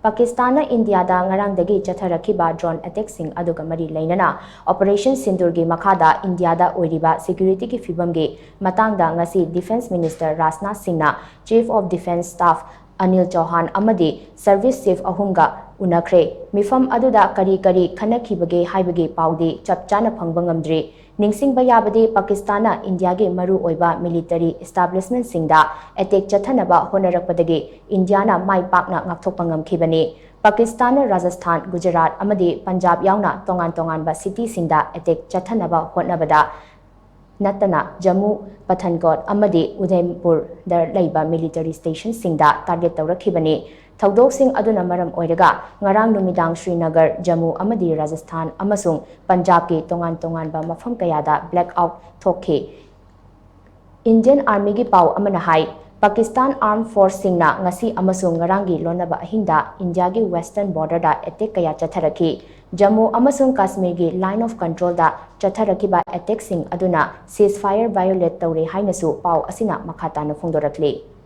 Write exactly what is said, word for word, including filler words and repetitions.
ꯄꯥꯀꯤꯁꯇꯥꯟꯅ ꯏꯟꯗꯤꯌꯥꯗ ꯉꯔꯥꯡꯗꯒꯤ ꯆꯠꯊꯔꯛꯈꯤꯕ drone attackꯁꯤꯡ ꯑꯗꯨꯒ ꯃꯔꯤ ꯂꯩꯅꯅ Operation Sindoorꯒꯤ ꯃꯈꯥꯗ ꯏꯟꯗꯤꯌꯥꯗ ꯑꯣꯏꯔꯤꯕ securityꯒꯤ ꯐꯤꯕꯝꯒꯤ ꯃꯇꯥꯡꯗ ꯉꯁꯤ Defence Minister ꯔꯥꯖꯅꯥꯊ ꯁꯤꯡꯅ Chief of Defence Staff Anil ꯆꯧꯍꯥꯟ ꯑꯃꯗꯤ service chief ꯑꯍꯨꯝꯒ ꯎꯅꯈ꯭ꯔꯦ꯫ ꯃꯤꯐꯝ ꯑꯗꯨꯗ ꯀꯔꯤ ꯀꯔꯤ ꯈꯟꯅꯈꯤꯕꯒꯦ ꯍꯥꯏꯕꯒꯤ ꯄꯥꯎꯗꯤ ꯆꯞ ꯆꯥꯅ ꯐꯪꯕ ꯉꯝꯗ꯭ꯔꯤ꯫ ꯅꯤꯡꯁꯤꯡꯕ ꯌꯥꯕꯗꯤ ꯄꯥꯀꯤꯁꯇꯥꯟꯅ ꯏꯟꯗꯤꯌꯥꯒꯤ ꯃꯔꯨꯑꯣꯏꯕ military establishmentꯁꯤꯡꯗ attack ꯆꯠꯊꯅꯕ ꯍꯣꯠꯅꯔꯛꯄꯗꯒꯤ ꯏꯟꯗꯤꯌꯥꯅ ꯃꯥꯏ ꯄꯥꯛꯅ ꯉꯥꯛꯊꯣꯛꯄ ꯉꯝꯈꯤꯕꯅꯤ꯫ ꯄꯥꯀꯤꯁꯇꯥꯟꯅ ꯔꯥꯖꯁꯊꯥꯟ, ꯒꯨꯖꯔꯥꯠ ꯑꯃꯗꯤ ꯄꯟꯖꯥꯕ ꯌꯥꯎꯅ ꯇꯣꯉꯥꯟ ꯇꯣꯉꯥꯟꯕ cityꯁꯤꯡꯗ attack ꯆꯠꯊꯅꯕ ꯍꯣꯠꯅꯕꯗ ꯅꯠꯇꯅ ꯖꯝꯃꯨ, ꯄꯊꯟꯀꯣꯠ ꯑꯃꯗꯤ ꯎꯗꯩꯄꯨꯔꯗ ꯂꯩꯕ military stationꯁꯤꯡꯗ target ꯇꯧꯔꯛꯈꯤꯕꯅꯤ꯫ ꯊꯧꯗꯣꯛꯁꯤꯡ ꯑꯗꯨꯅ ꯃꯔꯝ ꯑꯣꯏꯔꯒ ꯉꯔꯥꯡ ꯅꯨꯃꯤꯗꯥꯡ ꯁ꯭ꯔꯤꯅꯒꯔ, ꯖꯝꯃꯨ ꯑꯃꯗꯤ ꯔꯥꯖꯁꯊꯥꯟ ꯑꯃꯁꯨꯡ ꯄꯟꯖꯥꯕꯀꯤ ꯇꯣꯉꯥꯟ ꯇꯣꯉꯥꯟꯕ ꯃꯐꯝ ꯀꯌꯥꯗ blackout ꯊꯣꯛꯈꯤ꯫ Indian Armyꯒꯤ ꯄꯥꯎ ꯑꯃꯅ ꯍꯥꯏ, ꯄꯥꯀꯤꯁꯇꯥꯟ armed forceꯁꯤꯡꯅ ꯉꯁꯤ ꯑꯃꯁꯨꯡ ꯉꯔꯥꯡꯒꯤ ꯂꯣꯟꯅꯕ ꯑꯍꯤꯡꯗ ꯏꯟꯗꯤꯌꯥꯒꯤ western borderꯗ attack ꯀꯌꯥ ꯆꯠꯊꯔꯛꯈꯤ꯫ ꯖꯝꯃꯨ ꯑꯃꯁꯨꯡ ꯀꯥꯁꯃꯤꯔꯒꯤ line of controlꯗ ꯆꯠꯊꯔꯛꯈꯤꯕ attackꯁꯤꯡ ꯑꯗꯨꯅ ceasefire violate ꯇꯧꯔꯦ ꯍꯥꯏꯅꯁꯨ ꯄꯥꯎ ꯑꯁꯤꯅ ꯃꯈꯥ ꯇꯥꯅ ꯐꯣꯡꯗꯣꯔꯛꯂꯤ꯫